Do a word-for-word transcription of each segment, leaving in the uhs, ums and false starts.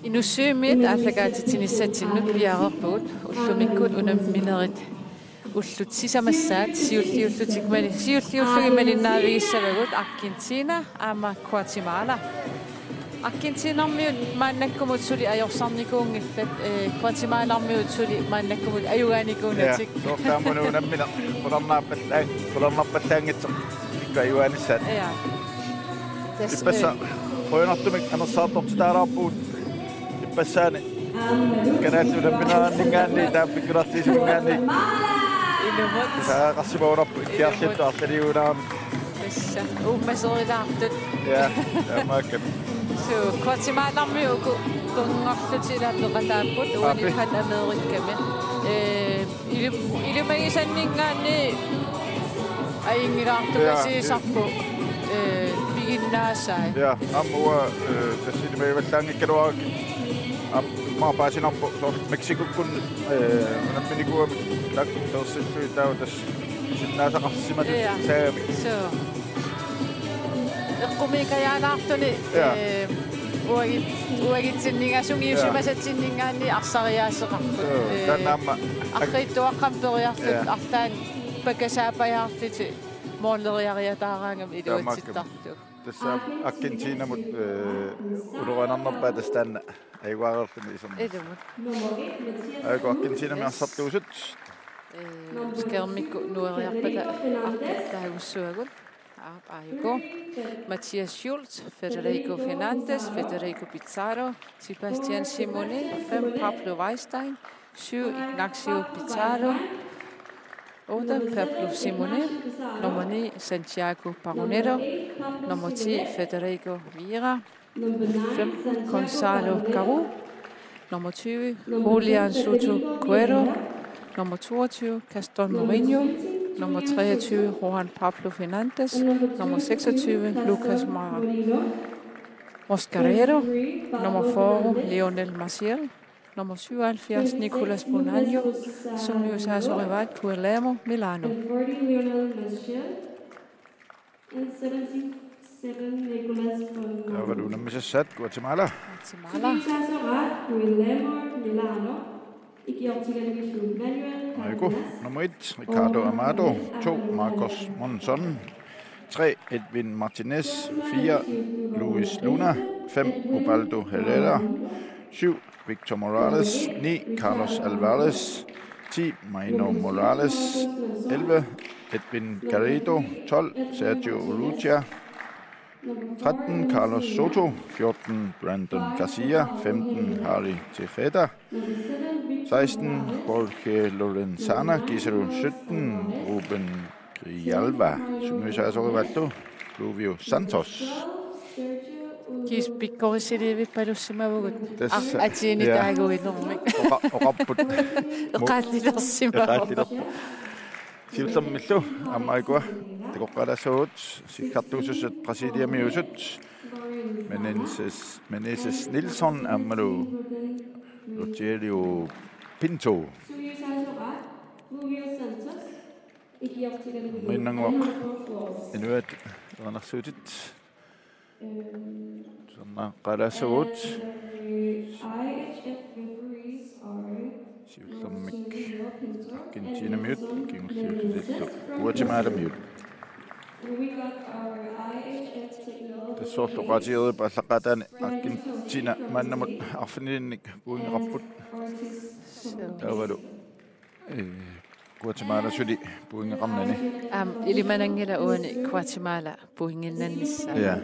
Inussivimmiit aallakaatitsinissatsinnut piareerpugut ullumikkut unamminerit ullut sisamassaat siulliullutik mali-, siulliullugit malinnaavigissavagut Argentina aamma Guatemala. Argentinermiut maannakkumut suli ajorsarnikuunngillat, eh, Guatemalarmiut suli maannakkumut ajugaanikuunnatik. Ja, soorlu aamma unammineq qularnaarpallaang-, qularnarpallaanngitsoq ikku ajugaanissat. Ja. Tassa, ippassaa, eh, qujanartumik anersaartortitaalaarpugut ippassaani. Kalaallit unammineranninngaanniit taama pikkunartiisuminngaanniit. Ilumut. Saaqarsimagunarpoq ikkiarlittu arlaliugunaarami. Tassa. Uummaserilaartut. Ja, taamaakkami. Suu, Guatemalarmiut uku qerngorlutik ilaa peqataapput, uani Pan-Amerikami. Eh, Ilum-, ilumagisanninngaanniit ajunngilaartut. Ja, kasiisarput, eh, piginnaasai. Ja, aamma uanga, eh, tassa ilimagivallaanngikkaluarakkit. Aamma immaqa paasinarpoq soorlu Mexicokkunni, eh, unamminikuugami taakku peersillugit taava tassa pisinnaasaqarsimasoq. Ja. Saagami. Suu. Eqqumiikajaalaartuni, ja, eh, uagit-, uagutsinninngaanniit, ja, sungiusimasatsinninngaanniit arsariaaseqarput. Joo, eh, taanna aamma ak-, arriitsuaqqamik periarlutik, ja, arlaannik pakasaapajaarlutik mooleriariataaraangami, taamaakkami, iluatsittarlugu. Tassa Argentinamut, eh, ulorianarnerpaat tassa taanna ajugaareerluni iserneq. Ilumut. Aajuku Argentinami arsartuusut. Eh, skærmikkut nueriarpata artut taagussuagut. Aap, aajuku. Mathias Schulz, Federico Fernandes, Federico Pizarro, Sebastian Simoni, fem Pablo Weinstein, syv Ignacio Pizarro, otte Pablo Simoni, nummer ni Santiago Paronero, nummer ti Federico Vieira, femten Gonzalo Caru, nummer tyve Julian Soto Cuero, nummer toogtyve Gaston Mourinho, nummer treogtyve Juan Pablo Fernandes, nummer seksogtyve Lucas Mar-, Mascarero, nummer fyrre Lionel Maciel, nummer syvoghalvfjerds Nicolas Bonanno, sungiusaasorivaat Guillermo Milano. Taavalu unammisassaat Guatemala. Guatemala. Aajuku, nummer et, Ricardo Amado, to, Marcos Monzon, tre, Edwin Martinez, fire, Luis Luna, fem, Ubaldo Herrera, syv, Victor Morales, ni, Carlos Alvarez, ti, Maino Morales, elleve, Edwin Garrido, tolv, Sergio Urrutia, tretten, Carlos Soto, fjorten, Brandon Garcia, femten, Harry Tejeda, seksten, Jorge Lorenzana Guizar, sytten, Ruben Grijalva, sungiusaasorivaat Fluvio Santos. Kiisa pikkorissiliivippalussimavugut. Tassa, ar-, atiini, ja, taaguinermik. Oqa-, oqarput. Eqaallilersimavoq. Eqaallilerpoq. Siullermillu aamma aajuku takoqqaalaassavagut siggartuusussat Brasiliamiusut. Menezes, Menezes Nilsson aammalu Rogelio Pinto. Minnanguaq inuit erinarsuutit. Tusarnaaqqaalaassavagut. Siullermik Argentinamiut kingulliullutillu Guatemalamiut. Tassa soorlu oqaatigereerput aallaqqaataani Argentina maannamut arfinilinnik pointeqarput. Taavalu, eh, Guatemala suli pointeqarnani. Aamma ilimananngilaq uani Guatemala pointinnannissaa. Ja,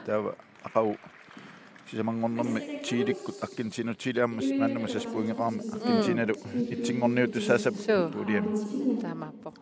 taava aqagu sisamanngornermi Chilikkut, Argentina Chile aamma maannamut seks pointeqarmat Argentinalu etsinngorniuttussaassaput. Suu. Puljemi. Taamaappoq.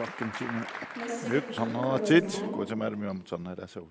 Argentina. Nyt, Sandra Tit, Guatemala, Myanmar, Sandra, der så.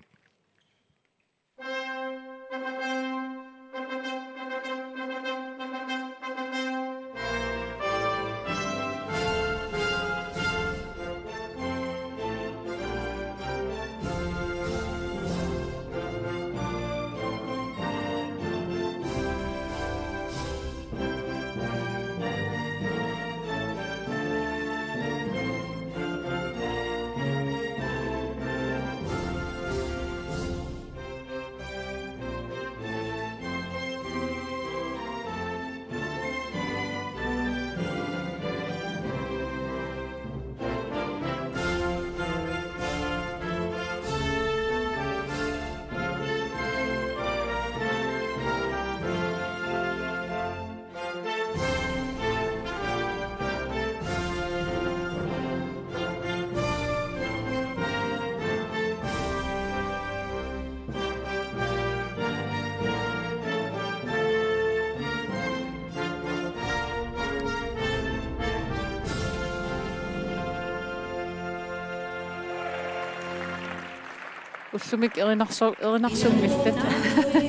Ullumi erinarsu-, erinarsummillat.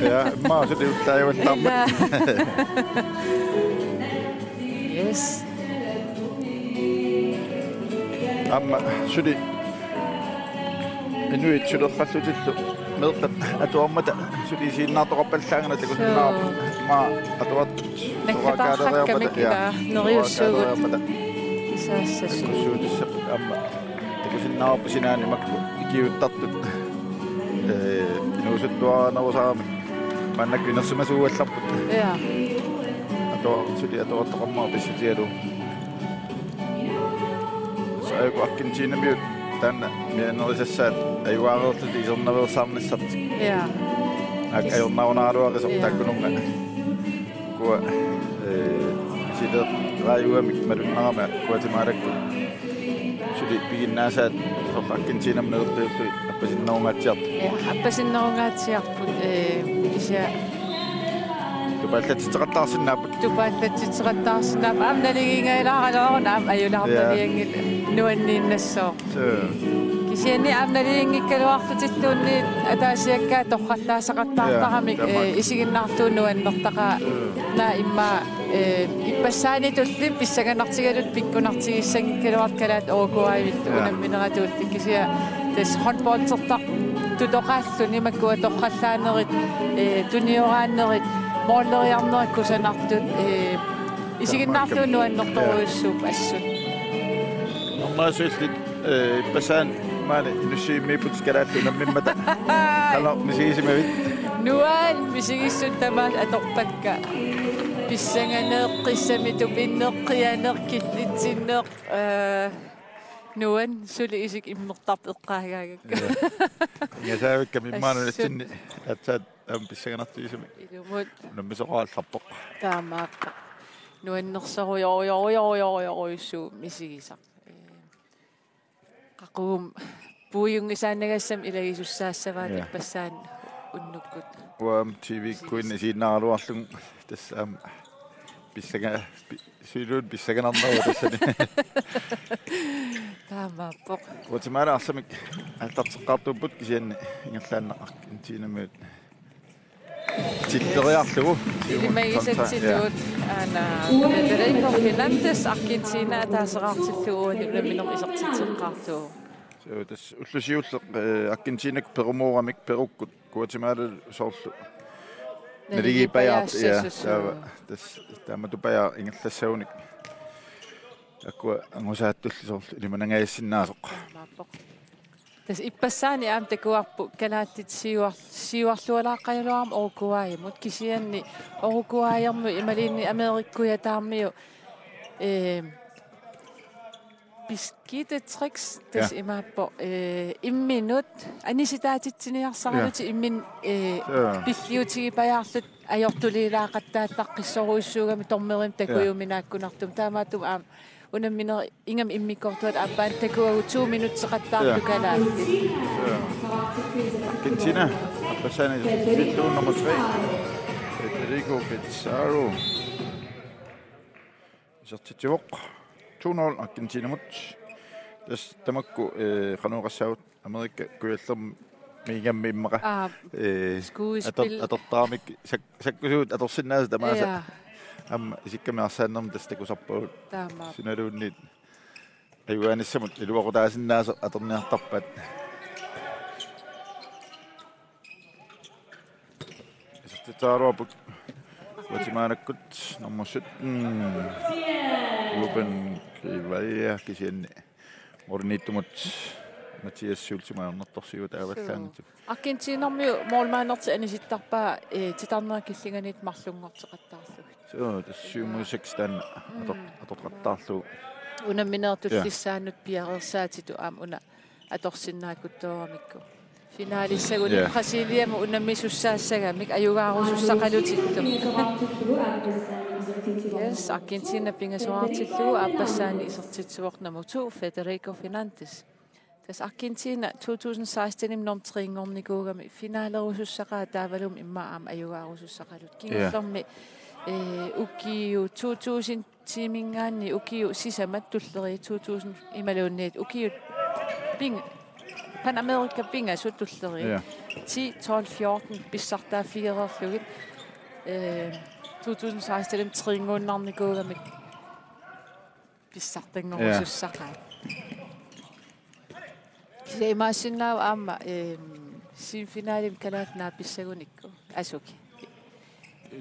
Ja, mä oon sitten täällä. Yes. Aamma suli inuit suleqqallutillu meeqqat atuarmata suli isiginnaartoqarpallaanngillat takusinnaavarput. Suu. Mä atuart naggataaqqakkamik turakaaleriarmata, ja, ilaa neriussuugut turakaaleriarmata. Kisaassasut. Takkussuutissaq aamma takusinnaavarput sinaani makku ikiuuttartut. Ee, inuusuttuarnerusaaramik maannakkut inersimasuugallarput. Ja. Atua-, suli atuartoqarmata pissutigalugu. Soorlu Argentinamiut taanna mianerisassaat ajugareerlutik isernaveersaarnissartik. Ja. Naak ajornarunaraluaqisoq. Ja. Taakkununnga. Ukua, ee, sileeqqaajugamik malunnarama Guatemalakkut suli piginnaasaat soorlu Argentinamut naleqqiullugit appasinnerungaatsiartut. Ja, appasinnerungaatsiarput, ee, kisianni tupaallatsitseqattaarsinnaapput. Tupaallatsitseqattaarsinnaapput. Aamma naligiingajallaaraluaruna aamma ajulaarnalianngilaq, ja, nuanniinnassooq. Suu. Kisianni aamma naliginngikkaluarlutilluunniit ataasiakkaat torrallaasaqattaartaramik, ja, tamakku, ee, isiginnaartuuvoq nuannertaqaaq. Suu. Naak immaqa, ee, ippassaanitulli pissanganartigalugit pikkunartigissanngikkaluartut kalaallit Uruguayvit, ja, unammineratulli kisianni tassa håndboldertartutoqaalluni makkua torrallaanerit, ee, tunioraannerit, måleriarnerit kusanartut, ee, isiginnaarlugu nuannertorujussuupput assut. Arnaasuillit, ee, ippassaani maani inussivimmiipputit kalaallit unammimmata. Qanoq misigisimavit? Nuann, misigissut tamaasa atorpakka. Pissanganeeqqissamik, tupinneq, qianeq, killitsinneq, ee, nuann, suli isikka immertarput eqqaagaangakku. Ja. Ingasaavikkami immaqa assut nunatsinni aatsaat aamma pissanganartigisumik. Ilumut. Unammisoqarallarpoq. Taamaappoq. Nuannersorujorujorujorujorujussuuvoq misigisaq. Ee, qaqugumut puigunngisaannagassami ilagisussaassavaat, ja, ippassaani unnukkut. Uanga T V-kkuinni isiginnaaraluarlugu tassa aamma pissanga-, pi-, siulliulluni pissanganarneruvoq tassani. Taamaappoq. Guatemala arsamik aallarteqqaartuupput kisianni ingerlaannaq Argentinamiut tilleriarlugu. Ilimagisatsinnut, ja, aana Federico Fernandez Argentina ataaseraartillugu uani unamminermi isertitseqqaartuuvoq. Suu, tassa ulloq siulleq, ee, Argentinakkut perumooramik, perukkut Guatemala soorlu naligiippajaartut, ja, naligiippajaassasut, suu, taava tassa taamatupajaaq ingerlassagunik. Akua angusaattulli soorlu ilimanangaajassinnaasoq. Taamaappoq. Tassa ippassaani aamma takuarput kalaallit siuar-, siuarlualaaqqajaluarmata Uruguaymut, kisianni Uruguayermiut imaluunniit Amerikkujataarmiut, ee, beskidte tricks, tassa, ja, imaappoq, ee, imminut anisitaatitsiniarsaralutik, ja, imminut, ee, ja, pilliutigipajaarlutik ajortuliilaaqattaartarqissorujussuugamik dommerimik, ja, takujuminaakkunartumik. Taamaattumik aamma unamminerit ingammik immikkoortuata aappaanni takuagut to minutseqattaartut, ja, kalaallit. Ja. Argentina, appassaani isertitsivillugu nummer tre, Federico Pizarro. Isertitsivoq to nul Argentinamut. Tassa tamakku, eh, qanoq oqassaagut, Amerika Kujallermi ingammik immaqa, Aa, eh, skuespil. Ator-, atortaramik sak-, sakkusuut atorsinnaasut tamaasa. Ja. Aamma isikkamik arsaannermi tassa takusarpagut. Taamaappoq. Sunaluunniit ajugaanissamut iluaqutaasinnaasoq atorniartarpaat. Isertitseriaraluarput Guatemalakkut nummer sytten, Ruben Grivalia, kisianni målimiittumut Mathias Schultzimut ajornartorsiuvoq taavallaanngitsoq. Suu. Argentinermiut målmandertik anisittarpaat, eh, titarnerit killinganiittut marlunngorteqattaarlugit. Suu, tassa syv mod seks taanna ator-, atorqattaarlugu. Unamminerit tullissaannut piareersaatitut aamma una atorsinnaakkuttooramikku. Finalissaguni. Ja. Brasiliamut unammisussaassagamik ajugaarusussaqalutillu. Yes, Argentina pingasuartillugu aappassaani isertitsivoq nummer to, Federico Fernandes. Tassa Argentina to tusind seksten-imi nummer tre-nngornikuugami finalerusussaqaat taavalu immaqa aamma ajugaarusussaqalutik. Ja. Kingullermi, eh, ukiut to tusind ti-minngaanniit ukiut sisamat tulleriit, to tusind imaluunniit ukiut ping-, Pan America pingasut tulleriit. Ja. Ti, tolv, fjorten pissartaaffigereerlugit. Eh, to tusind seksten-imi tre-nnguunnarnikuugamik pissartanngorusussaqaat. Ja. Kisianni imaassinnaavoq aamma, ehm, semifinalimi kalaallit naapissagunikku. Asuki.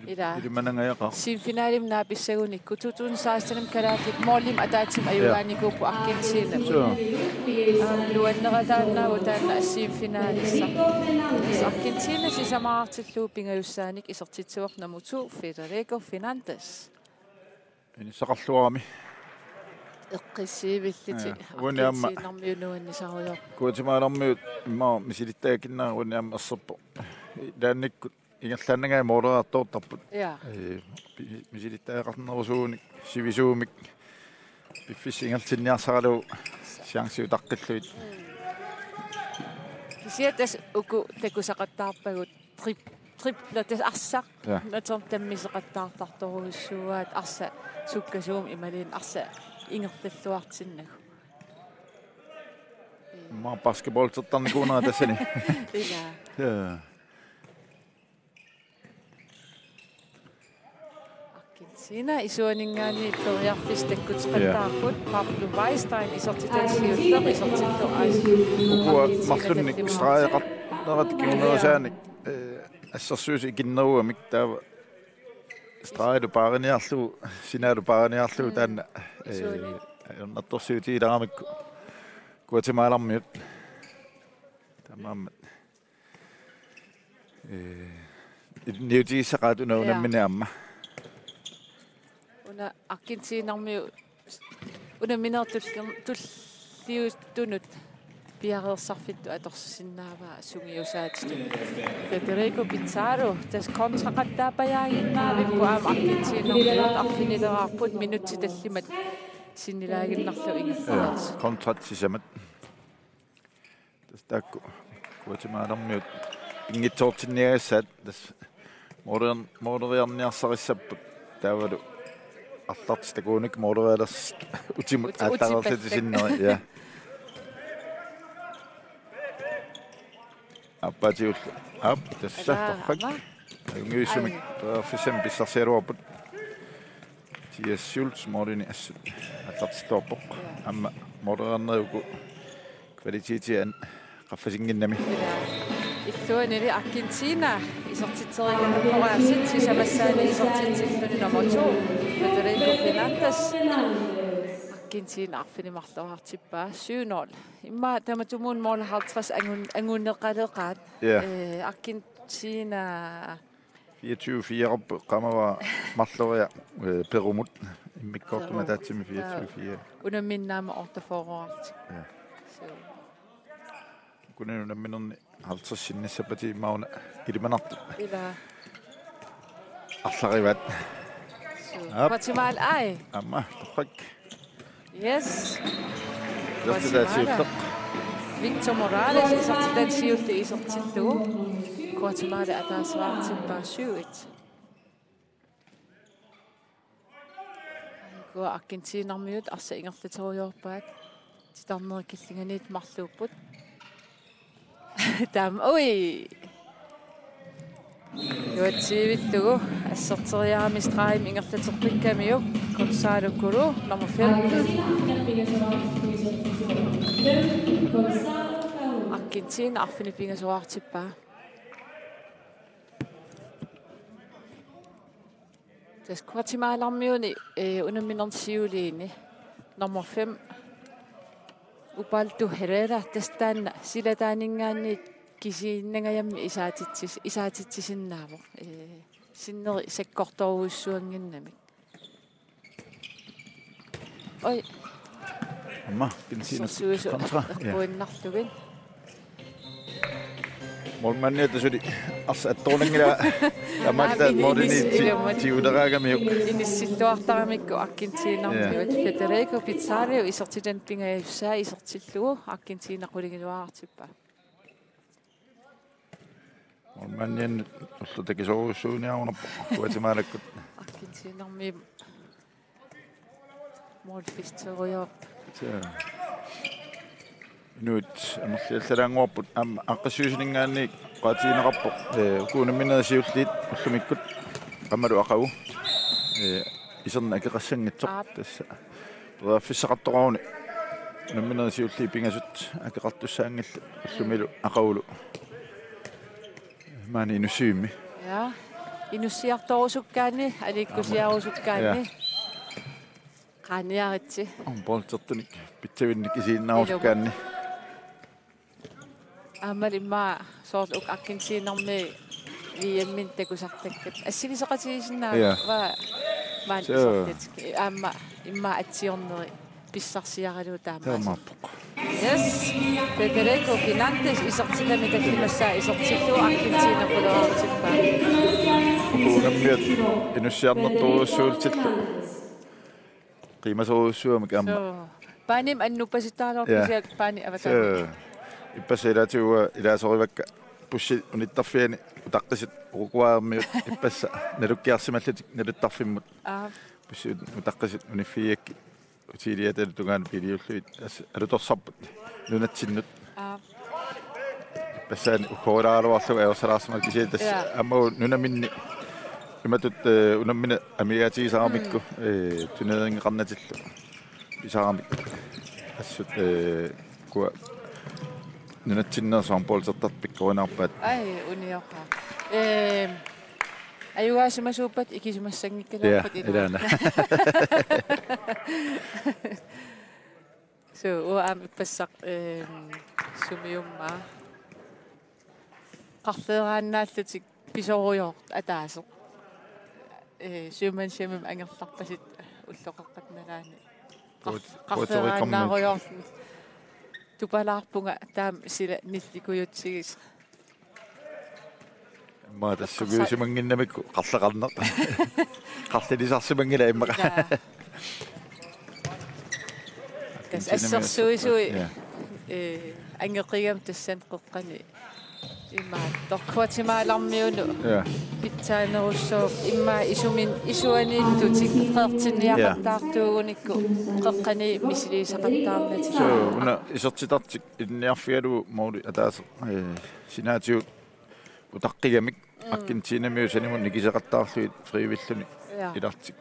Ila. Ilimanangajaqaaq. Semifinalimi naapissagunikku to tusind seksten-imi kalaallit målimik ataatsimik ajugaanikuupput Argentinamut. Suu. Aamma nuannerataannaavoq taanna semifinalissaq. Argentina sisamaraartillugu pingajussaanik isertitsivoq nummer to, Federico Fernandes. Inissaqarluarami. Eqqissiivillutik. Ja, uani aamma Argentinermiut nuannisarujoorput. Guatemalarmiut immaqa misilittagakinnaaq uani aamma erserpoq. Ilaannikkut ingerlaannangajaat måleriartoortarput. Ja. Eh, pi-, misilittagaqarnerusuunik, sivisuumik. Piffissap ingerlatinniarsaralugu chance utaqqillugit. Kisianni tassa uku takusaqattaarpagut. Trip-, tripler, tassa arsaq. Ja. Natermik tammiseqattaartartorujussuuaat arsaq sukkasuumik imaluunniit arsaq ingerlalluartinnagu. Immaqa basketballtertarnikuunera tassani. Ila. Ja. Argentina isuaninngaanniit periarfissat takkuteqattaarput. Ja. Pablo Weistein isertitat siulleq isertillugu aasiit. Ukua Argentina marlunnik tallimaat. Stregeqarnerat kingunerisaanik, eh, assersuisut ikinnerugamik taava stregilu paariniarlugu, sinaalu paariniarlugu. Mm. Taanna, eh, isuani. Ajornartorsiutigilaramikku Guatemalarmiut. Taamaammat. Eh, niutigissaqaat una. Ja. Unammineq aamma. Una Argentinermiut unamminerit tulli-, tulliuttunut piareersarfittut atorsinnaavaat sungiusaatitut. Federico Pizarro, tassa kontraqattaapajaaginnaavipput aamma Argentinermiut arfinileraarput minutsit tallimat sinnilaaginnarlugu ingerlareersut. Ja, kontrat sisamat. Tassa taakku Guatemalarmiut pinngitsoortinniagassaat tassa måler-, måleriarniarsarissapput taavalu arlartik takuunik målerialersit utimut. Uti-, aallareersatut utipallat sinneri, ja. Aappaatiullu. Aap, tassa. Ila, torrak. Aamma. Ajunngivissumik. Ai. Periarfissamik pissarsigaluarput. Mathias Schultz målini assut aallartittuarpoq. Ja. Aamma måleriarnerup kvalitetia qaffasinnginnami. Illuanili Argentina isertitseriinnarpoq aasiit sisamassaani isertitsilluni nummer to, Federico Fernandes. Argentina arfineq-marloraartippaa syv nul. Immaqa tamatumuuna mål halvtreds angun-, anguneqaleqaat. Ja. Eh, Argentina fireogtyve fire qaamavara marloria, eh, Perumut. Immikkoortumi Peru. Ataatsimik fireogtyve fire. Unammineq aamma otteogfyrreartik. Ja. Suu. Ukunani unamminerni halvtreds sinnissappata immaqa una ilimanartoq. Ila. Arlarivaat. Suu. Aap. Guatemala, ai. Aamma, torrak. Yes. Isertitat siulleq. Victor Morales isertitat siulleq isertillugu. Guatemala ataaseq aallartippaa syv et. Ukua Argentinermiut arsaq ingerlaterujoorpaat. Titarnerit killinganiit marluupput. Taama, ui. Iluatsiivillugu asserteriarami stregi ingerlateqqikkamiuk. Gonzalo Curu, nummer fem. Argentina arfineq-pingasoraartippaa. Tassa Guatemalarmiuni, eh, unamminerni siuliini nummer fem, Ubaldo Herrera, tassa taanna silataaninngaanniit kisiinnangajammi isaatitsis-, isaatitsisinnaavoq. Eh, sinneri sakkortorujussuannginnamik. Oj. Aamma, Argentina sorsuisu kontra. Ja. Eqquinnarlugit. Målmandiata suli arsaq attuunanngilaa. Taamaallaat målini ti-, ilumut tiuleraagamiuk. Inissilluartaramikku Argentinamiut. Ja. Federico Pizarro isertitani pingajussaa isertillugu Argentina qulingiluaartippaa. Målmandianut ullut takisoorujussuuniarunarpoq Guatemalakkut. Argentinamiut målfisterujoorput. Tia. Inuit amerliallalaannguarput aamma aaqqissuussininngaanniit oqaatigineqarpoq, eh, uku unamminerit siulliit ullumikkut aammalu aqagu, eh, iserneq akeqassanngitsoq. Aap. Tassa periarfissaqartoqaruni unamminerit siulliit pingasut akeqartussaanngillat ullumilu aqagulu. Maani inussivimmi. Ja. Inussiartorusukkaanni, aliikkusiarusukkaanni. Ja. Qaaniaritsi. Håndboldertunik pitsavinnik isiginnaarusukkaanni. Ilumut. Aammalu immaqa soorlu uku Argentinamiut V M-inik takusartakkat. Assigiseqatigisinnaavaa. Ja. Maani. Suu. Isertitatik. Aamma immaqa atsiorneri pissarsiaralugu taamaasoq. Taamaappoq. Yes. Federico Fernandes isertitami tallimassaa isertillugu Argentina qulingiluaartippaa. Unammiat inussiarnertorujussuullutillu. Qiimasorujussuugamik aamma. Suu. Paanimik annuppasittaarlugu. Ja. Kisianni paani avataani. Suu. Ippassaq ilaatigut ilaasorivakka bussit unittarfianni utaqqisut Uruguaymiut ippassaq nalukkiarsimallutik naluttarfimmut. Aap. Bussit utaqqisut uniffigigakkit hoteliliatalu tungaanut biiliullugit as-, alutorsarput nunatsinnut. Aap. Ippassaq uggoraluarlugu ajorsalaarsimapput kisianni tassa. Ja. Aamma nunaminni imatut, eh, unammineq amigaatigisaramikku, mm, eh, turneringeqarnatillu pisaramik. Assut, eh, ukua nunatsinneersut håndboldertartut pikkorinaarpaat. Ai, unioqaaq. Eh, ajugaasimasuuppat ikisimassanngikkaluarpat. Ja, ilaa. Ilaana. Suu, uanga aamma ippassaq, ehm, sumiummaa. Qarleeraannaallutik pisorujoortut ataaseq. Eh, syvmandshjemimik angerlarpasippoq ulloqeqqata nalaani. Qar-, Puerto-, Puerto Ricomiut. Qarleeraannaarujoortut. Tupalaarpunga taama sila nillikujutsigisoq. Immaqa tassa sukuusimannginnamikku qarleqarneq. Qarlilisarsimanngilaq immaqa. Jaa. Tassa assersuisui, ja, eh, angeqigami tassani qeqqani. Imaattoq Guatemalarmiunut. Ja. Pitsaanerussooq immaqa isumin isuaniittutik qeertinniaqattaartuugunikku, ja, qeqqani misiliisaqattaarnatik. Suu, una isertitartik ilinniarfigalugu måli ataaseq, eh, sinaatigut utaqqigamik. Mm. Argentinamiut sanimut nikiseqattaarlugit frivilligimik, ja, ilartik.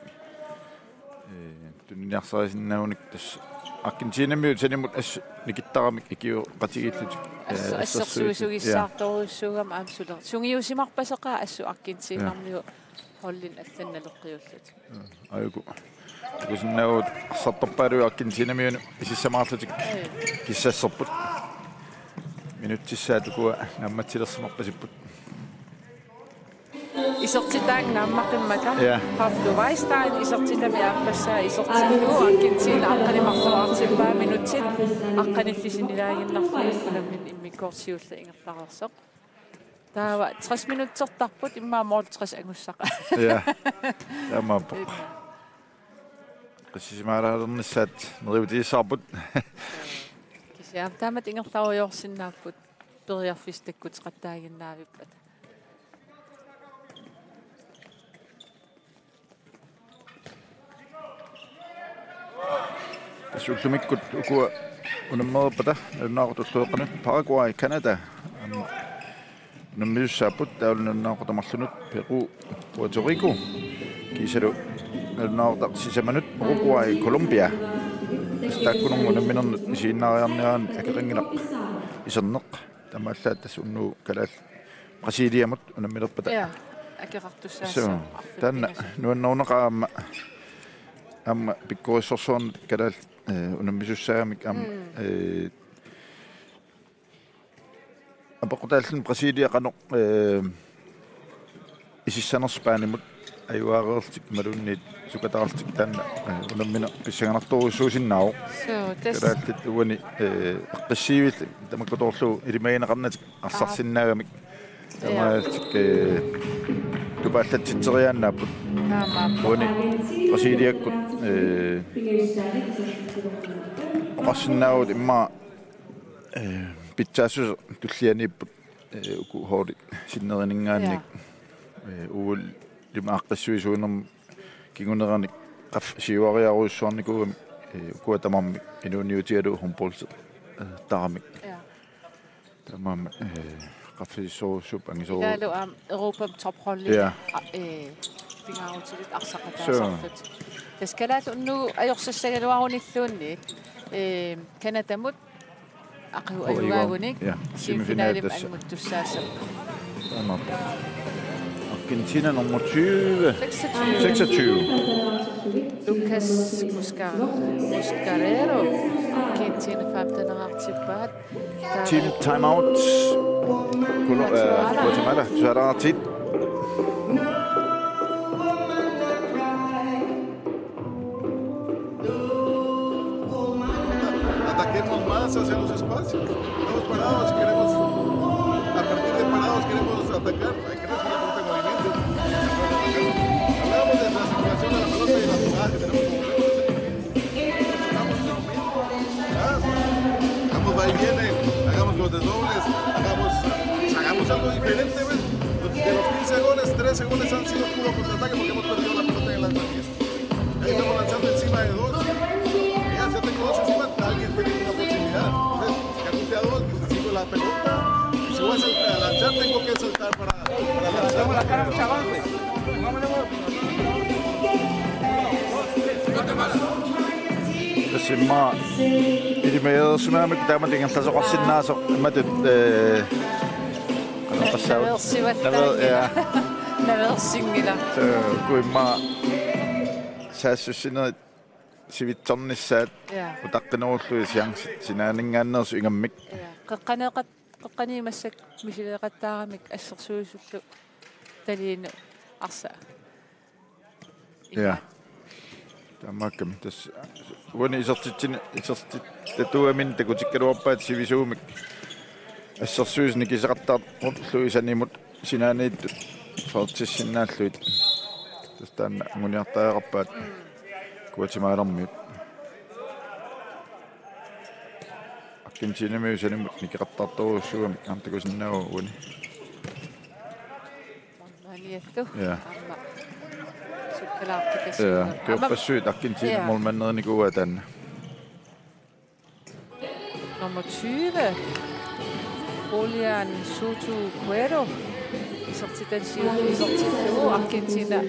Eh, tuniniarsarisinnaagunik tassa Argentinamiut sanimut assut nikittaramik ikioqatigiillutik. Assut, eh, assersuisugissaartorujussuugami aamma suler-. Sungiusimarpaseqaat assut Argentinamiut, ja, holdinik allanut naleqqiullutik. Aajuku. Takusinnaavugut arsartorpaaluit Argentinamiunut isissamaarlutik. Ai. Kissasserput. Minutsissaat ukua naammatsilersimarpasipput. Isertitaat naammaqimmata. Ja. Pablo Weisstein isertitami aappassaa isertillugu Argentina aqqaneq-marloraartippaa, minutsit aqqanillit sinilaaginnarlugit unammineq immikkoortoq siulleq ingerlareersoq. Taava tres minutsertarput, immaqa mål tres angussaqaaq. Ja. Taamaappoq. Qissisimaalaalernissaat neriuutigissavarput. Kisianni taamatut ingerlarujoorsinnaapput periarfissat takkuteqattaaginnaavippata. Tassa ullumikkut ukua Unammereerpata nalunaaqutaq ulloqeqqanut Paraguay, Canada. Aamma unammisussaapput, taavalu nalunaaqutaq marlunut Peru, Puerto Rico. Kiisalu nalunaaqutaq sisamanut Uruguay, Colombia. Tassa taakkununnga unamminernut isiginnaariarniaraanni akeqanngilaq iserneq. Taamaallaat tassa unnugu kalaallit Brasiliamut unammilerpata. Ja, akeqartussaassaaq. Suu, taanna nuannerunaqaaq aamma, aamma pikkorissorsuarnut kalaallit, eh, unammisussaammat aamma, mm, eh, apeqqutaalluni Brasilia qanoq, eh, isissanersoq Spanimut ajuareerlutik imaluunniit sukataarlutik taanna, eh, unammineq pissanganartorujussuusinnaavoq. Suu, tassa. Kalaallit uani, eh, eqqissivillutik tamakkutoorlugu ilimagineqarnatik arsarsinnaagamik. Taamaallutik, eh, tupaallatsitseriaannaapput. Taamaappoq. Uani Brasiliakkut, eh, oqarsinnaavugut immaqa, eh, pitsaassuseq tullianiipput, eh, uku holdit sinneriningaanniit. Ja. Eh, uagut aaqqissuisuunermi kinguneranik qaff-, siuariarujussuarnikuugamik, eh, ukua tamarmik inuuniutigalugu håndboldi, eh, taramik. Ja. Taamaammat, eh, qaffasissorujussuupput angisoorujussuupput. Ilaalu aamma Europami topholdi, ja, a-, eh, pingaarutilik arsaqataasarlutik. Suu. Tassa kalaallit unnugu ajorsassagaluarunilluunniit, eh, Canadamut aqagu ajugaagunik, ja, semifinalimi, semifinalimi tassa anguttussaassapput. Taamaappoq. Argentina nummer tyve. Seksogtyve. Seksogtyve. Lucas Musca-, Muscarero. Argentina femteneqartippaat. Team timeout. Kulo-, eh, Guatemala. Guatemala, tusaraatit. Ataquemos más hacia los espacios. Estamos parados y queremos, a partir de parados queremos atacar. Hay que hacer una ruta de movimiento. Hablamos de la circulación de la pelota y la jugada que tenemos como juego. Hagamos va y viene, hagamos los desdobles, hagamos, hagamos algo diferente, ¿ves? De los quince goles, trece goles han sido puro contraataque porque hemos perdido la pelota en el lanzamiento. Ahí estamos lanzando encima de dos. Ya, si yo tengo dos encima, alguien tiene una posibilidad. Entonces, si apunté a dos, necesito la pelota. Y si voy a saltar, a lanzar, tengo que saltar para, para lanzar. Tassa immaqa ilimagineqarsimagamikkit taama ingerlasoqarsinnaasoq imatut, eh, qanorpassuit. Naveersivallaanngilaq. Naveer-, ja. Naveersinngilaq. Suu, uku immaqa saassussinerit sivitsornissaat, ja, utaqqinerullugit chancit sinaaninngaanneersut ingammik. Ja. Qeqqaneeqat-, qeqqaniit massakkut misileeqattaaramik assersuisullu taliinut arsaq. Ja. Imaat. Taamaakkami tassa uani isertitsin-, isertitatuugaminni takutikkaluarpaat sivisuumik assersuisut nikiseqattaarlugit sanimut sinaaniittut fyrresinnaallugit. Tassa taanna anguniartariaqarpaat Guatemalarmiut. Argentinamiut sanimut nikeqattaartorujussuugamik aamma takusinnaavagut uani. Maaniallu. Ja. Aamma sukkalaartut. Ja, aamma. Tuorpassuit Argentina, ja, målmanderinikuuaa taanna. Nummer tyve, Julian Soto Cuero. Isertitan siulliit isertillugu Argentina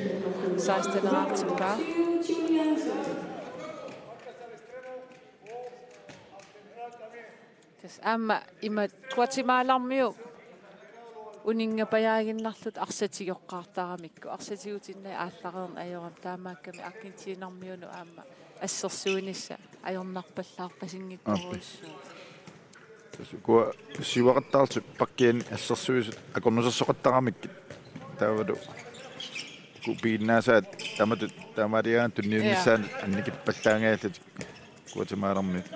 seksteneqartippaa. Tassa aamma ima Guatemalarmiut uninngapajaaginnarlutik arsaq tigoqqaartaramikku. Arsaq tigutinnagu aallareerneq ajorami, taamaakkami Argentinarmiunut aamma assersuinissaq ajornarpallaarpasinngikkorujussuuvoq. Aappi. Tassa ukua siuaqattaartut pakkiani assersuisut akornusersoqattaramikkit. Taavalu uku piginnaasaat taamatut taamaaliaat tunniunnissaat, ja, annikippallaangajallutik. Guatemalarmiut.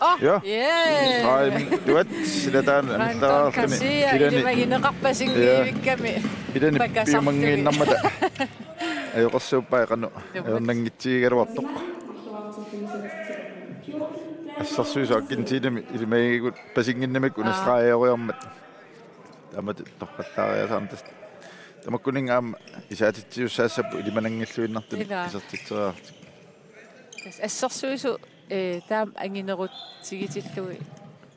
Oh, ja. Yay. Stregen, duat, sila taanna, Anton amittaarluni. Garcia, ilani, ilimagineqarpasinngilluinnarami. Ja. Ilani pakasarluni. Piumanngiinnarmata. Ajoqersuuppaa qanoq. Duat. Ajornanngitsigigaluartoq. Assersuisut Argentinami ilimagigut pasinngimmat una, aa, streg ajoriarmat. Taamatut torrallaariasaarmat tassa. Tamakkuninnga aamma isaatitsisussaassapput ilimananngilluinnartunik. Ilaa. Isertitseriarlutik. Tassa assersuisut Ee, taama anginerutigitillugu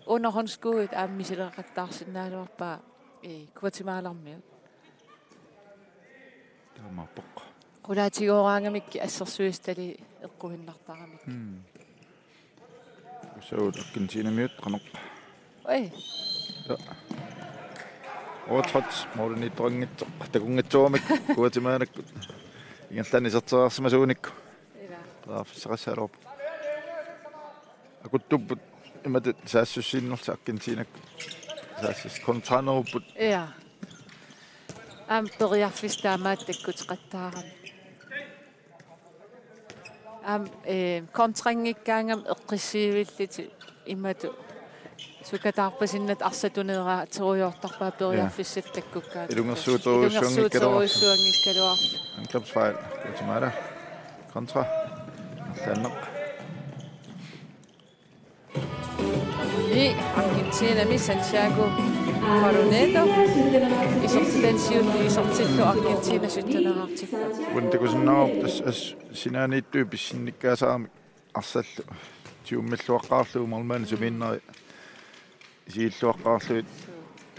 underhåndsskuddit aamma misileqattaarsinnaagaluarpaa, ee, Guatemalarmiut. Taamaappoq. Qulaatigooraangamikkit assersuisitali eqquinnartaramik. Mm. Usaut Argentinamiut qanoq. Oi. Ja. Ootrat, målimiittoqanngitsoq, takunngitsoormik, Guatemalakkut. Ingerlaannaq iserteriarsimasuunikku. Ila. Periarfissaqassagaluarpoq. Akuttupput imatut saassussiinnarlutik Argentinakkut. Saassus kontranerupput. Ja. Aamma periarfissat taamaattut takkuteqattaarami. Aamma, ee, kontranngikkaangami eqqissivillutik imatut. Sukataarpasinnatik arsaq tuneeraaterujoortarpaat periarfissat takkukkaat. Ilungersuuterujussuanngikkaluarluni. Ilungersuuterujussuanngikkaluarluni. Angrebsfejl. Guatemala. Kontra. Arlaanneq. Ni Argentinami Santiago Paruneto. Isertitani siulleq isertillugu Argentina sytteneqartippaa. Uani takusinnaavarput tassa assut sinaaniittut pissinnikkaasaramik arsallu. Tiummilluaqqaarlugu målmandi sumiinneri isigilluaqqaarlugit,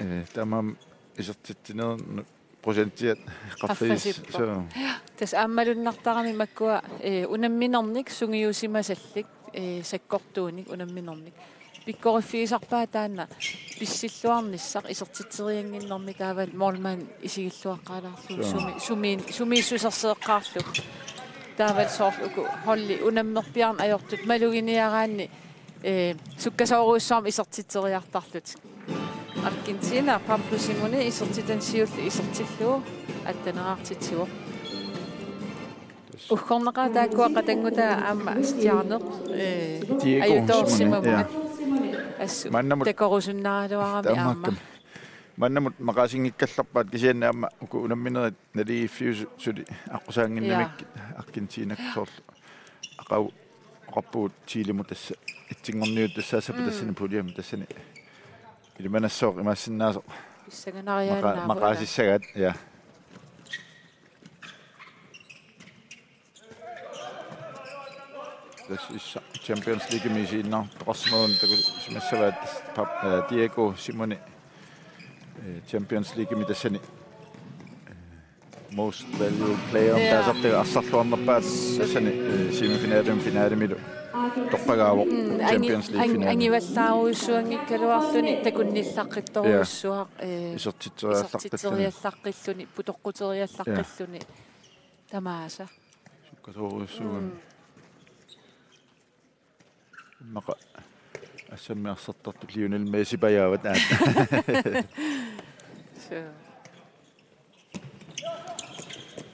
ee, taamaammat isertitsinerit procentia qaffasippoq. Qaffasippoq. Suu. Tassa aamma malunnartarami makkua, ee, unamminernik sungiusimasallit, ee, sakkortuunik unamminernik. Pikkoriffigisarpaat taanna pissilluarnissaq isertitseriannginnermi taavalu målmandi isigilluaqqaalaarlugu. Suu. Sumi-, sumiin-, sumiissuserseqqaarlugu. Taavalu soorlu uku holdit unammerpiarneq ajortut maluginiaraanni, ee, sukkasoorujussuarmik isertitseriartarlutik. Argentina Pablo Simoni isertitani siulleq isertillugu atteneqartitsivoq. Uggornaqaaq taakkua qatanngutaa aamma stjerner, ee, Diego ajutoorsimammat. Simoni, ja. Assut. Maannamut takorusunnaaraluarami aamma. Taamaakkami. Maannamut maqaasinngikkallarpaat kisianni aamma uku unamminerit naligiiffiusut suli aqqusaannginnamik. Ja. Argentinakkut soorlu. Aqagu oqarpugut Chilemut tassa etsinngorniuttussaassappat. Mm. Tassani puljemi tassani ilimanassooq imaassinnaasoq. Pissanganariaannaavoq, maqa-, maqaasissagaat, ja. Tassa issaq Champions Leaguemi isiginnaartoqarsimaguni takusimassavaat tassa Pab-, eh, Diego Simoni, eh, Champions Leaguemi tassani, eh, Most Valuable Player. Ja. Taasartaga arsarluarnerpaat tassani, eh, semifinalimi finalimilu toqqagaavoq. Mm, angi-, Champions League ang-, finale. Angivallaarujussuanngikkaluarluni takunnillaqqittorujussuaq, ja, eh, isertitseriallaqqilluni. Isertitseriallaqqilluni, putoqquteriallaqqilluni. Ja. Tamaasa. Sukkasoorujussuugami. Mm. Immaqa assammi arsartartut Lionel Messi pajaavat aat. Suu.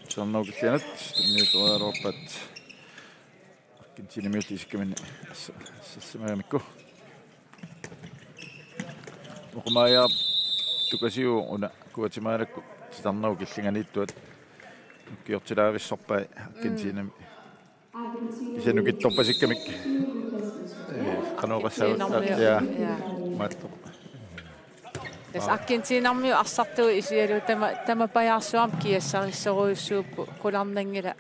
Titarnerup killianut tunniuteriaraluarpaat Argentinamiullu isikkaminni assa-, assarsimagamikku. Oqimaajaap tukasiu una Guatemalakkut titarnerup killinganiittuat nukkiortilaavissorpai Argentinami. Mm. Kisianni nukittorpasikkamik. Ee, qanoq oqassavat. Argentinamiut. Ja. Ja. Maattoq. Tassa Argentinamiut arsartuut isigalugu tama-, tamapajaarsuarmik kiassarissorujussuupput, qularnanngilaq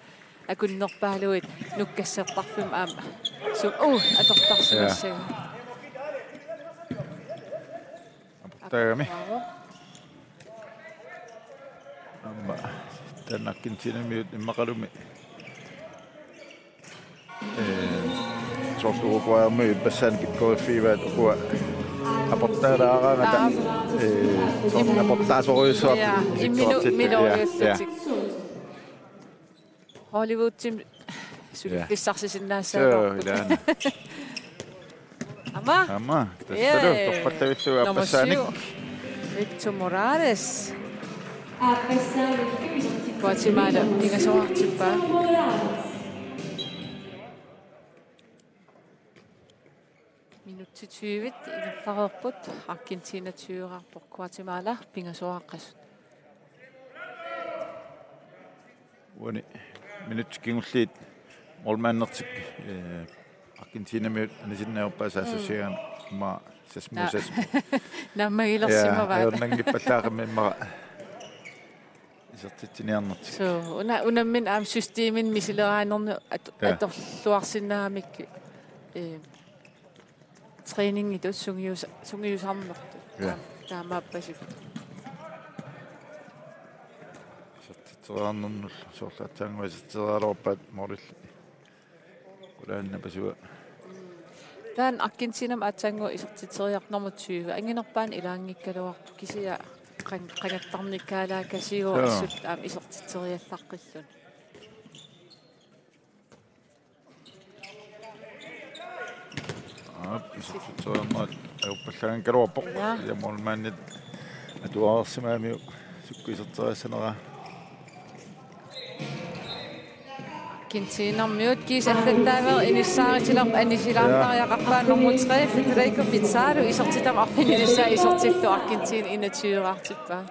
akunnerpaaluit nukkassertarfimmut aamma. Su-, uh, atortarsimassagami. Ja. Aportaagami. Aportaavoq. Aamma taanna Argentinamiut immaqalumi. Ee, soorlu Uruguaymiut ippassaanik pikkoriffigivaat ukua aportaalaaraangata. Aap. Ee, soorlu im-, aportaasorujussuartut. Ja, imminut isikkoqartillugu. Ja, ja. Miloriullutik. Hollywoodimi suliffissarsisinnaassaagaluarput. Suu, ilaana. Aamma. Aamma. Tassalu, ee, torrallavillugu nummer aappassaannik. Syv. Victor Morales. Guatemala pingasoqartippaa. Minutsit tyve ingerlareerput, Argentina tyve-raarpoq, Guatemala pingasoqaqqasut. Uani minutsit kingulliit målmandertik, eh, Argentinamiut anisinnaavaa saassussigaanni, mm, immaqa seks mod seks. Na-, naammagilersimavaat. Ja, ajornanngippallaaqimmat immaqa isertitsiniarnertik. Suu, una-, unammineq aamma systemimik misileraanernik at-, ja, atorluarsinnaagamikku. eh, træningitut sungius-, sungiusarnertut. Ja. Taamaappasippoq. Isertitseriarnermullu soorlu aatsaannguaq isertitseriaraluarpaat målilli. Qulaannapasua. Taanna Argentinami aatsaannguaq isertitseriartoq nummer tyve. Anginerpaamik ilaanngikkaluarpoq kisianni qan-, qangattarnikkaalaakkasiuvoq. Joo. Assut aamma isertitseriallaqqilluni. Aap, isertitseriarnerat ajorpallaanngikkaluarpoq. Ja. Ja målmandip atuarsimagamiuk sukkut iserteriassaneraa. Argentinermiut kiisattattaaver inissaarutilerput, anisilaartariaqarpaat nummer tre, Federico Pizarro, isertitami arfinilissaa isertillugu Argentina enogtyve-raartippaa.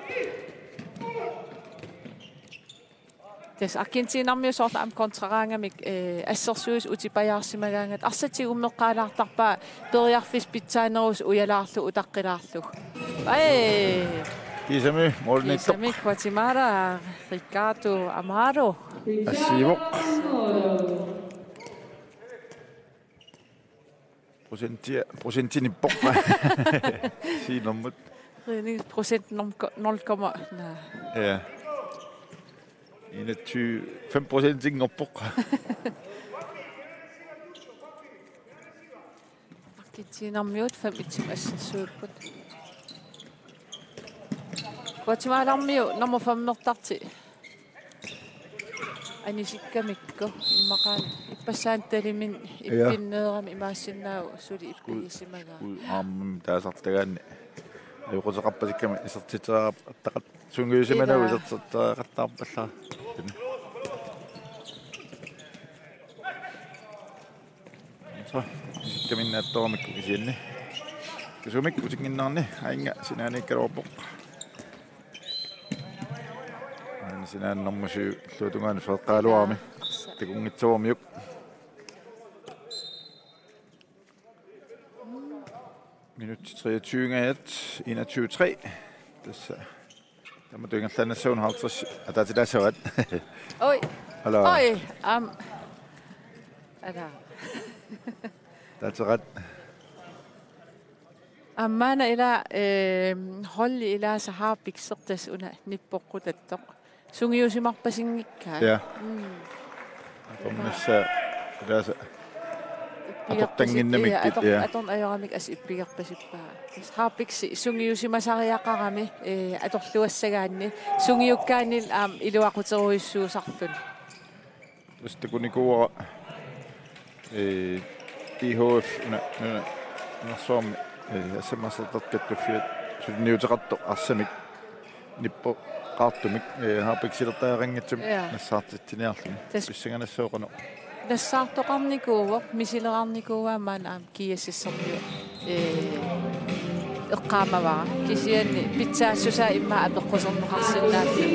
Tassa Argentinermiut soorlu aamma kontraraangamik, eh, assersuisut utipajaarsimagaangatta arsaq tigummeqqaalaartarpaa periarfissat pitsaanerusoq ujalaarlugu utaqqilaarlugu. Ai! Kiisami måliniittoq. Kiisami Guatemala, Ricardo Amaro. Assigivoq. Procentia-, procentinippoq. Siinermut. Rønning procent nul ko-, nul komma, naa. Ja. Enogtyve, fem procentinngorpoq. Argentinermiut fem et-imik assersuipput. Guatemalarmiut nummer femmertartik anisikkamikku immaqaana ippassaani tallimat. Ja. Ippinneerami imaassinnaavoq suli ippigisimagaa. Skud armimik taasartagaanni. Ajoquteqarpasikkami isertitseriaqartaqaat sungiusimanagu. Ila. Isertitseriaqartarpallara. Så, isikkaminnaattoramik kisianni. Kisumik utinnginnerani aannga sinaaniikkaluarpoq. Aana sinaani nummer syv illuatungaani feeqqaaraluarami. Takunngitsooramiuk. Minut treogtyve-ngajat, enogtyve tre. Tassa. Taamatut ingerlaannassaaq una halvtreds ataatilaassavat. Oj. Ala. Oj, aam. Ala. Taateqat. Aamma una ila, eh, holdi ilaasa harpiksertas una nippoqqutattoq. Sungiusimarpasinngikkaat. Ja. Mm. Atornissaa ilaasa. Ippigerpasip-, atortannginnamikkit, ja, ator-, ja, atorneq ajoramik assut ippigerpasippaa. Tassa harpiksi sungiusimasariaqarami, eh, atorluassagaanni. Sungiukkaanni aamma iluaquterujussuusarluni. Tassa takunikuuara, eh, B H F una, una, nunarsuarmi, eh, assammassartartut kattuffiat suliniuteqartoq arsamik nippoqartumik, eh, harpiksilertariaqanngitsumik, ja, nassaartitsiniarluni. Tassa pissanganassaaq qanoq. Nassaartoqarnikuuvoq, misilerarnikuuaa maani aamma G S S-ermiut, eh, eqqaamavara. Kisianni pitsaassusaa immaqa apeqquserneqarsinnaalluni.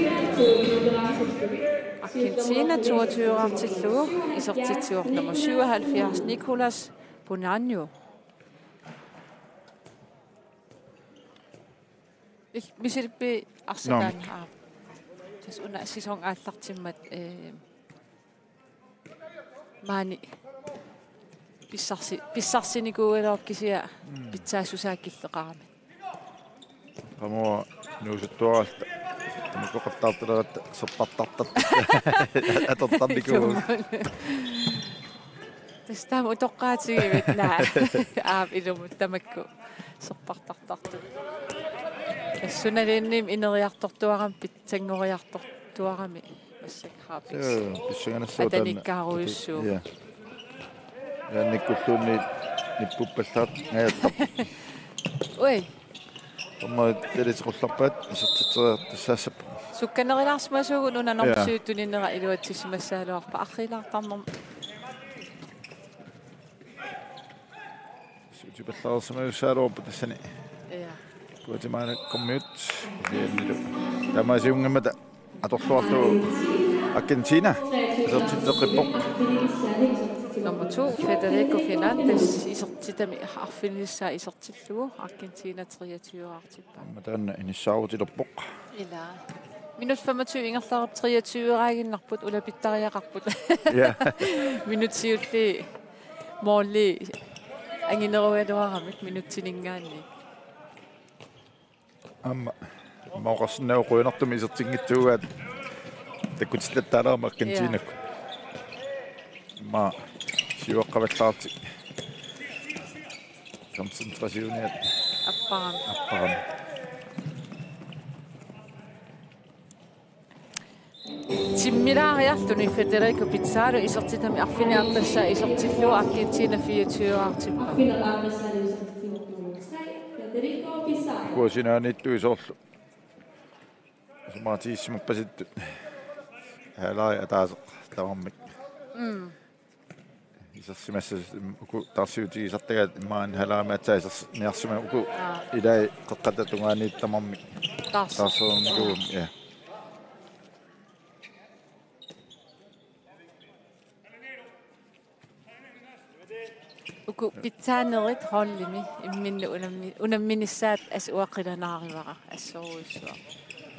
Argentina toogtyve-raartillugu isertitsivoq nummer syvoghalvfjerds, Nicolas Bonanno. Il-, misilippi arsaq. Naamik. Taanna, aa. Tassa una sæson aallartimmat, eh, maani pissarsi-, pissarsinikuugaluarpoq kisianni, mm, pitsaassusaa killeqarami. Qamuuna nuusuttuaralta. Tamakku qattaartaleratta serpartartartut. Atortarnikuuvugut. Tassa taama utoqqaatigivit, naa. Aap, ilumut tamakku serpartartartut. Tassa sunaluunniit ineriartortuarami pitsanngoriartortuarami. Massakkut harpiksi. Joo, pissanganassaaq taanna. Atanikkaarujussuuvoq. Ja. Annikkulluunniit nippuppallaartut ngajattarput. Ui. Tamma talisequllarpaat isertitseriartussaassapput. Sukkanerulaarsimasuugut una, ja, nummer syv tuninera iluatsisimassagaluarpoq arriilaartarnermut. Utipallaarsimajussagaluarpoq tassani. Ja. Guatemalakkormiut. Iannilu. Taamaasiunngimmata atorluarlugu Argentina isertitseqqippoq. Nummer to, Federico Fernandes, isertitami arfinilissaa isertillugu Argentina treogtyve-raartippaa. Aamma taanna inissaarutilerpoq. Ila. Minut femogtyve ingerlareerpoq, treogtyve-raaginnarput, ulapittariaqarput. Ja. Minut siulleq måli Anginerugaluaramik minutsininngaanniit. Aamma, aamma oqarsinnaavoq qujanartumik isertinngitsuugaat takkutittattaalaarmat Argentinakkut. Aamma siuaqqavallaarlutik koncentrationia apparami. Apparami. Timmilaariarluni Federico Pizarro isertitami arfineq-aappassaa isertillugu Argentina fireogtyve-aartippaa. Kuusinaaniittuisoorlu. Isumaqatigiissimappasittut. Halvleg ataaseq tamarmik. Mm. Isersimassasut uku taarsiutigisartagaat immaqa halvlegimi aatsaat iserniarsimapput uku. Aa. Ilai qeqqata tungaaniit tamarmik. Taarsi-, taarsereernikuugamik, ja. Uku pitsaanerit holdimi imminnut unammi-, unamminissaat assut uanga qilanaarivara assorujussuaq.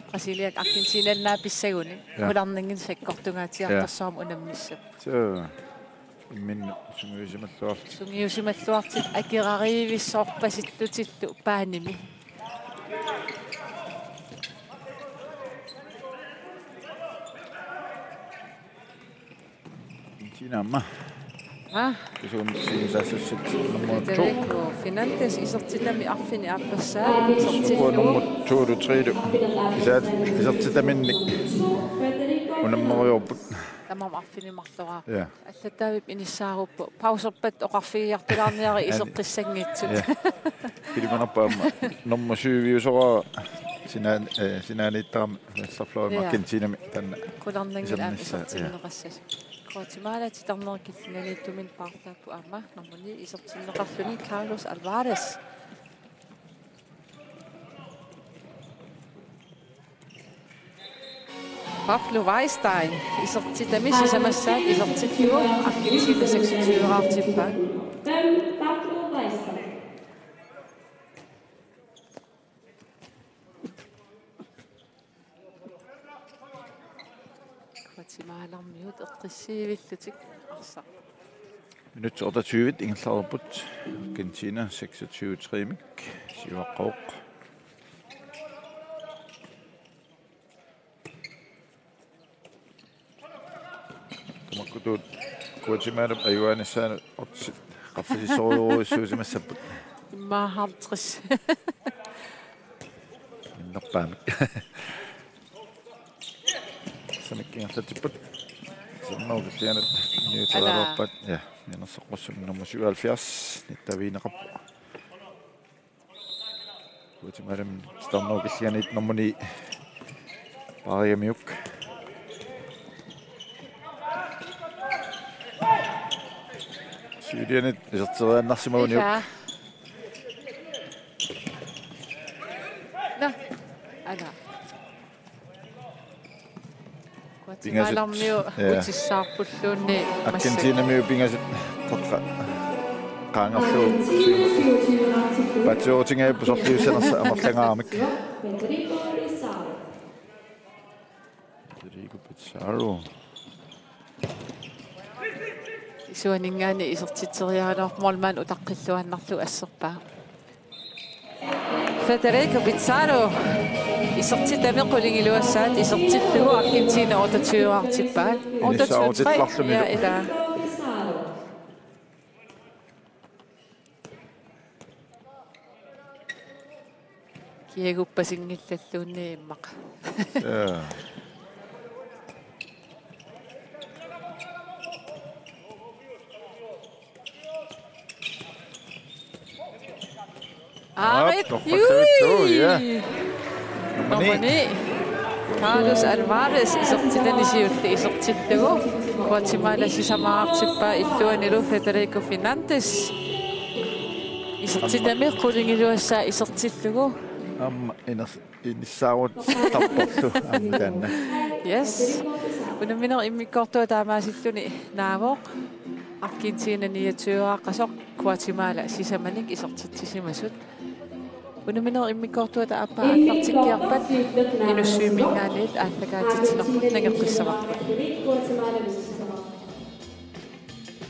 Brasiliap Argentinalu naapissaguni. Ja. Qularnanngilaq sakkortugaatiartorsuarmik unammissapput. Suu. Imminnut sungiusimalluartut. Sungiusimalluartut akerarivissorpasillutillu paanimi. Argentina aamma. Aa. Kisianni sinisassasut nummer to. Federico Fernandes isertitami arfineq-aappassaa. Sukua nummer to-lu tre-lu. Isaat isertitaminnik unammerujoorput. Tamarmik arfineq-marloriarput. Ja. Allattavip inissaaruppoq. Pauserpat oqarfigiartulaarniarit iseqqissanngitsut. Ja. Kilimanarpa aamma. Nummer syv-iusoraara sinaan-, eh, sinaaniittarami venstrefløjimi. Ja. Argentinami taanna. Qularnanngilaq aamma isernissaa, ja, isertinneqassasut. Guatemala titarnerit killinganiittumik paarlaapput aamma. Nummer ni isertinneqarluni Carlos Alvarez. Pablo Weistein isertitami sisamassaat isertillugu Argentina seksogtyve-aartippaa. Guatemalarmiut eqqissiivillutik arsaq. Minutsit otteogtyve ingerlareerput. Argentina seksogtyve tre-mik siuaqqavoq. Tamakkutut Guatemalap ajugaanissaanik otsit qaffasissorujussuusimassapput. Immaqa halvtreds. Minnerpaamik. Samik ingerlatsipput. Titarnerup killinganiit niuteriaraluarpaat. Ala. Ja, mianersoqqussummik nummer syvoghalvfjerds. Nittavigineqarpoq. Guatemalami titarnerup killinganiit nummer ni. Paarigamiuk. Siuliani iserteriaannarsimaguniuk. Ilaa. Nå, ala. Pingasut. Guatemalarmiut, ja, utissaarpulluunniit massakkut. Argentinamiut pingasut qeqqa qaangerlugu. Paatsuurutingajapput sorliussanersoq amerlangaaramik. Federico Pizarro. Isuaninngaanniit isertitseriaraluarpoq, målmand utaqqilluinnarlugu asserpaa. Federico Pizarro isertitami qulingiluassaat isertillugu Argentina otteogtyve-aartippaa. Otteogtyve tre. Inissaarutittarlunilu. Ja, ilaa. Kiaguppasinngillalluunniit immaqa. Ja. Aarit, op, op, op, op, Jui! Ja. Nummer ni. Nummer ni. Carlos Alvarez isertitani siulleq isertillugu. Guatemala sisamaraartippaa illuanilu Federico Fernandes. Isertitami qulingiluassaat isertillugu. Aamma iners-, inissaarutittarporlu aamma taanna. Yes. Unamminerup immikkoortua taamaasilluni naavoq. Argentina niogtyve-aaqqasoq, Guatemala sisamanik isertitsisimasut. Unamminerup immikkoortuata aappaa aallartikkiarpat Inussivimminngaanniit aallakaatitsinerput nangeqqissavarput.